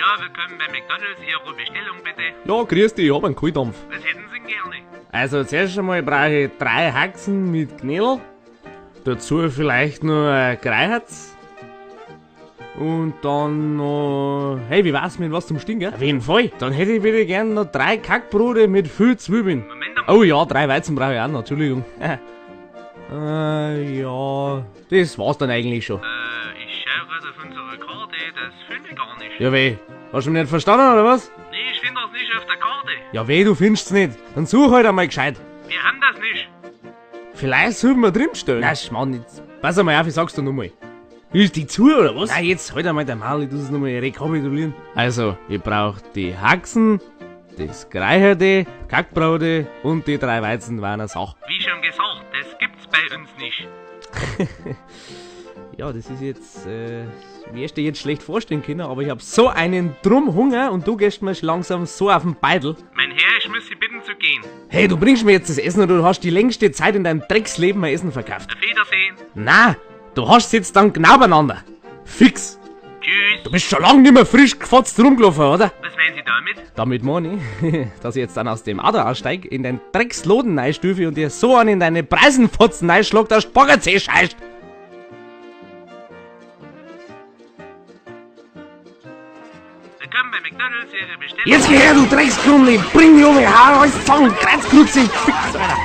Ja, willkommen bei McDonald's. Ihre Bestellung bitte. Ja, grüß dich, ich hab einen Kohldampf. Was hätten Sie denn gerne? Also zuerst einmal brauche ich 3 Haxen mit Knödel. Dazu vielleicht noch ein Kreiherz. Und dann noch... Hey, wie war's mit was zum Stinken? Auf jeden Fall. Dann hätte ich bitte gern noch 3 Kackbrote mit viel Zwiebeln. Moment einmal. Oh ja, 3 Weizen brauche ich auch noch, Entschuldigung. Ja, das war's dann eigentlich schon. Ich schau grad auf unsere Karte, das finde ich gar nicht. Ja weh, hast du mich nicht verstanden oder was? Nee, ich finde das nicht auf der Karte. Ja weh, du findest's nicht. Dann such halt einmal gescheit. Wir haben das nicht. Vielleicht sollten wir drinstellen. Na, Schmarrn, jetzt pass einmal auf, ich sag's dir nochmal. Ist die zu, oder was? Na, jetzt halt einmal der Maul, ich muss es nochmal rekapitulieren. Also, ich brauch die Haxen, das Geräucherte, Kackbrote und die 3 Weizen waren eine Sache. Wie schon gesagt, das gibt's bei uns nicht. Ja, das ist jetzt, wirst du dir jetzt schlecht vorstellen können, aber ich hab so einen Drumhunger und du gehst mir schon langsam so auf den Beidel. Mein Herr, ich muss Sie bitten zu gehen. Hey, du bringst mir jetzt das Essen und du hast die längste Zeit in deinem Drecksleben mein Essen verkauft. Auf Wiedersehen. Na, du hast jetzt dann genau beieinander. Fix. Tschüss. Du bist schon lange nicht mehr frisch gefotzt rumgelaufen, oder? Was meinen Sie damit? Damit meine ich, dass ich jetzt dann aus dem Auto aussteig, in dein Drecksloden reinstüfe und dir so einen in deine Preisenfotzen reinschlag, dass du Baggerzeh scheißt. Willkommen bei McDonald's, Ihre Bestellung. Jetzt geh her, du Dreckskrumli! Bring die um, hau alles zusammen, Kreuzkrutze, fix, Alter!